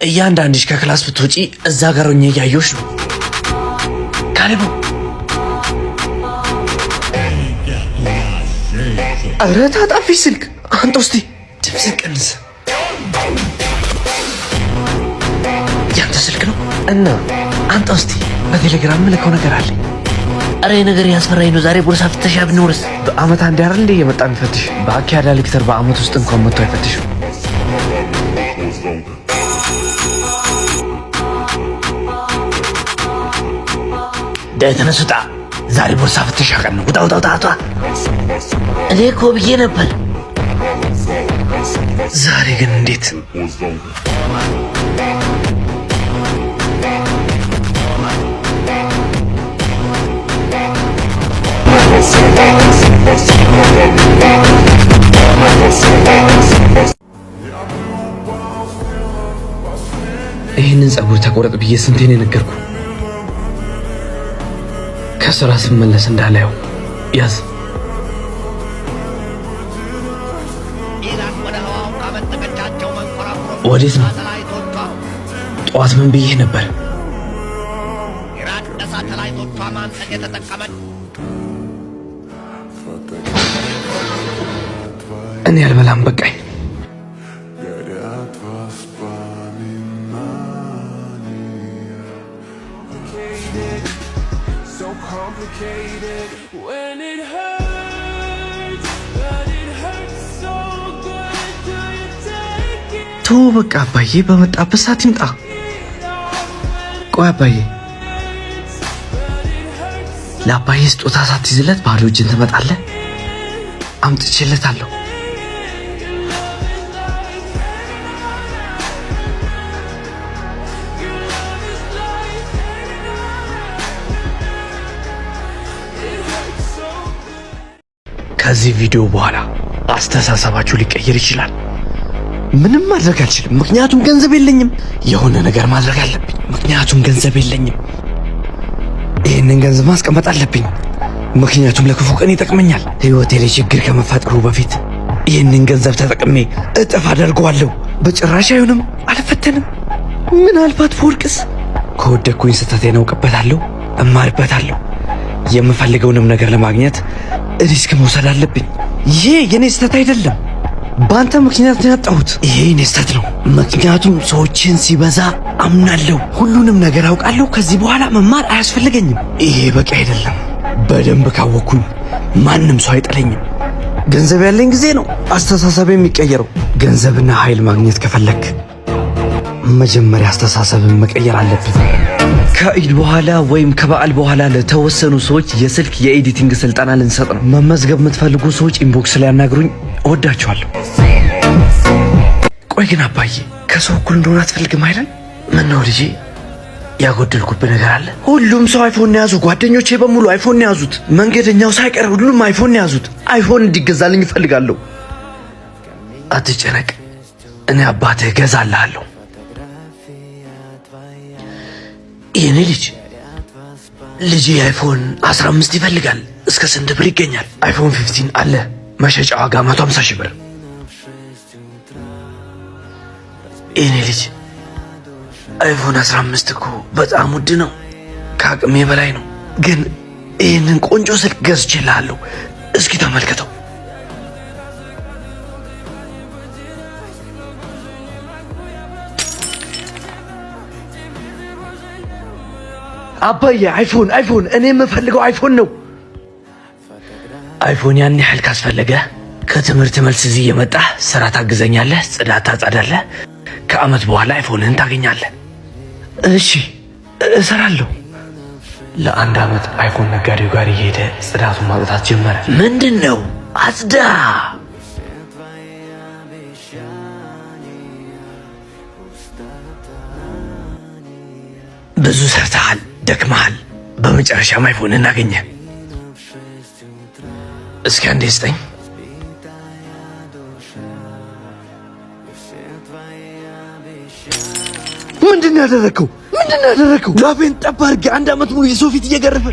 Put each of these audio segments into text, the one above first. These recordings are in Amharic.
እያንዳንድሽ ከ class ብትወጪ እዛ ጋር ሆኜ እያየሁሽ ነው። ካሌቦ፣ ኧረ ታጣፊ ስልክ አንተ እስቲ ድምፅህን ቀንስ። ያንተ ስልክ ነው እና አንተ እስቲ በቴሌግራም ምልከው ነገር አለኝ። አረ ነገር ያስፈራኝ ነው። ዛሬ ቦርሳ ፍተሻ ቢኖርስ? በአመት አንድ አይደል እንዴ እየመጣ የሚፈትሽ? በአኪያዳ ሊክተር በአመት ውስጥ እንኳን መጥቶ አይፈትሽም። ዳይ ተነስ ውጣ። ዛሬ ቦርሳ ፍተሻ ቀን ነው። ውጣ ውጣ ውጣ ውጣ። እኔ እኮ ብዬ ነበር። ዛሬ ግን እንዴት ይህንን ጸጉር ተቆረጥ ብዬ ስንቴን የነገርኩ። ከስራ ስመለስ እንዳላየው ያዝ። ወዴት ነው? ጠዋት ምን ብዬህ ነበር? እኔ አልበላም፣ በቃኝ። ቶ በቃ አባዬ በመጣበት ሰዓት ይምጣ። ቆይ አባዬ፣ ለአባዬ ስጦታ ሳትይዝለት ባዶ እጅን ትመጣለህ? አምጥቼለታለሁ። ከዚህ ቪዲዮ በኋላ አስተሳሰባችሁ ሊቀየር ይችላል። ምንም ማድረግ አልችልም፣ ምክንያቱም ገንዘብ የለኝም። የሆነ ነገር ማድረግ አለብኝ፣ ምክንያቱም ገንዘብ የለኝም። ይህንን ገንዘብ ማስቀመጥ አለብኝ፣ ምክንያቱም ለክፉ ቀን ይጠቅመኛል። ህይወቴ ላይ ችግር ከመፈጠሩ በፊት ይህንን ገንዘብ ተጠቅሜ እጥፍ አደርገዋለሁ። በጭራሽ አይሆንም፣ አልፈተንም። ምናልባት ብወድቅስ? ከወደቅኩኝ ስህተቴን አውቅበታለሁ፣ እማርበታለሁ። የምፈልገውንም ነገር ለማግኘት risk መውሰድ አለብኝ። ይሄ የኔ ስህተት አይደለም። በአንተ ምክንያት ነው ያጣሁት። ይሄ የኔ ስህተት ነው፣ ምክንያቱም ሰዎችን ሲበዛ አምናለሁ። ሁሉንም ነገር አውቃለሁ። ከዚህ በኋላ መማር አያስፈልገኝም። ይሄ በቂ አይደለም። በደንብ ካወቅኩኝ ማንም ሰው አይጠለኝም። ገንዘብ ያለኝ ጊዜ ነው አስተሳሰብ የሚቀየረው። ገንዘብና ኃይል ማግኘት ከፈለክ መጀመሪያ አስተሳሰብን መቀየር አለብን። ከኢድ በኋላ ወይም ከበዓል በኋላ ለተወሰኑ ሰዎች የስልክ የ editing ስልጠና ልንሰጥ ነው። መመዝገብ የምትፈልጉ ሰዎች inbox ላይ ያናግሩኝ። እወዳችኋለሁ። ቆይ ግን አባዬ ከሰው እኩል እንደሆነ አትፈልግም አይደል? ምነው ልጄ ያጎደልኩብህ ነገር አለ? ሁሉም ሰው አይፎን ያዙ። ጓደኞቼ በሙሉ አይፎን ያዙት። መንገደኛው ሳይቀር ሁሉም አይፎን ያዙት። አይፎን እንዲገዛልኝ እፈልጋለሁ። አትጨነቅ፣ እኔ አባትህ እገዛልሃለሁ። የኔ ልጅ ልጄ አይፎን 15 ይፈልጋል። እስከ ስንት ብር ይገኛል? አይፎን 15 አለ። መሸጫ ዋጋ 150 ሺህ ብር። የኔ ልጅ አይፎን 15 እኮ በጣም ውድ ነው፣ ከአቅሜ በላይ ነው። ግን ይህንን ቆንጆ ስልክ ገዝቼልሃለሁ። እስኪ ተመልከተው። አባዬ አይፎን አይፎን፣ እኔ የምፈልገው አይፎን ነው። አይፎን ያን ያህል ካስፈለገ ከትምህርት መልስ እዚህ እየመጣህ ስራ ታግዘኛለህ፣ ጽዳት ታጸዳለህ። ከአመት በኋላ አይፎንህን ታገኛለህ። እሺ እሰራለሁ። ለአንድ አመት አይፎን ነጋዴው ጋር እየሄደ ጽዳቱን ማጽዳት ጀመረ። ምንድን ነው አጽዳ። ብዙ ሰርተሃል፣ ደክመሃል። በመጨረሻም አይፎን እናገኘ። እስኪ አንዴ ስጠኝ። ምንድን ነው ያደረግከው? ምንድን ነው ያደረግከው? ላቤን ጠብ አድርጌ አንድ አመት ሙሉ የሰው ፊት እየገረፈ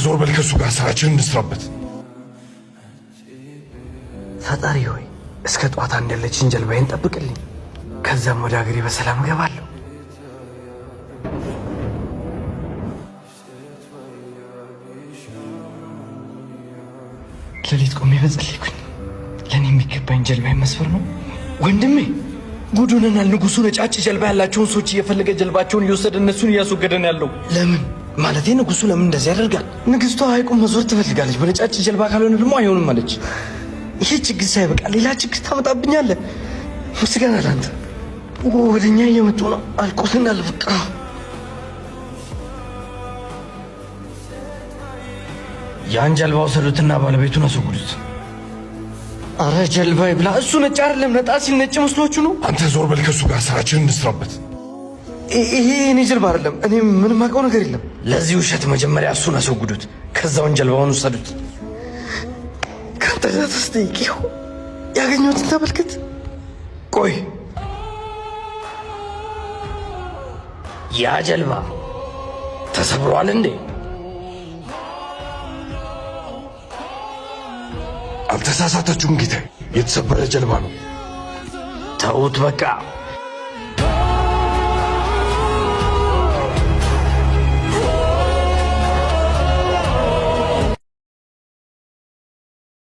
ዞር በል፣ ከእሱ ጋር ስራችንን እንስራበት። ፈጣሪ ሆይ፣ እስከ ጧት አንድ ያለችን ጀልባዬን ጠብቅልኝ። ከዛም ወደ ሀገሬ በሰላም እገባለሁ። ሌሊት ቆሜ በጸለይኩኝ። ለእኔ የሚገባኝ ጀልባዬን መስበር ነው። ወንድሜ፣ ጉድ ሆነናል። ንጉሱ ነጫጭ ጀልባ ያላቸውን ሰዎች እየፈለገ ጀልባቸውን እየወሰደ እነሱን እያስወገደን ያለው ለምን? ማለቴ ንጉሱ ለምን እንደዚህ ያደርጋል? ንግስቷ ሐይቁን መዞር ትፈልጋለች። በነጫጭ ጀልባ ካልሆነ ደግሞ አይሆንም አለች። ይሄ ችግር ሳይበቃ ሌላ ችግር ታመጣብኛለህ። ምስጋና ለአንተ። ወደኛ እየመጡ ነው። አልቆልናል በቃ። ያን ጀልባ ወሰዱትና ባለቤቱን አስወግዱት። አረ ጀልባ ይብላ። እሱ ነጭ አይደለም፣ ነጣ ሲል ነጭ መስሏችሁ ነው። አንተ ዞር በል፣ ከእሱ ጋር ስራችንን እንስራበት። ይሄ የኔ ጀልባ አይደለም። እኔ ምንም አውቀው ነገር የለም። ለዚህ ውሸት መጀመሪያ እሱን አስወግዱት፣ ከዛውን ጀልባውን ውሰዱት። ከአንተ ጋር ተስጠይቂው ያገኘሁትን ተመልከት። ቆይ፣ ያ ጀልባ ተሰብሯል እንዴ? አልተሳሳታችሁም ጌታዬ፣ የተሰበረ ጀልባ ነው። ተዉት በቃ።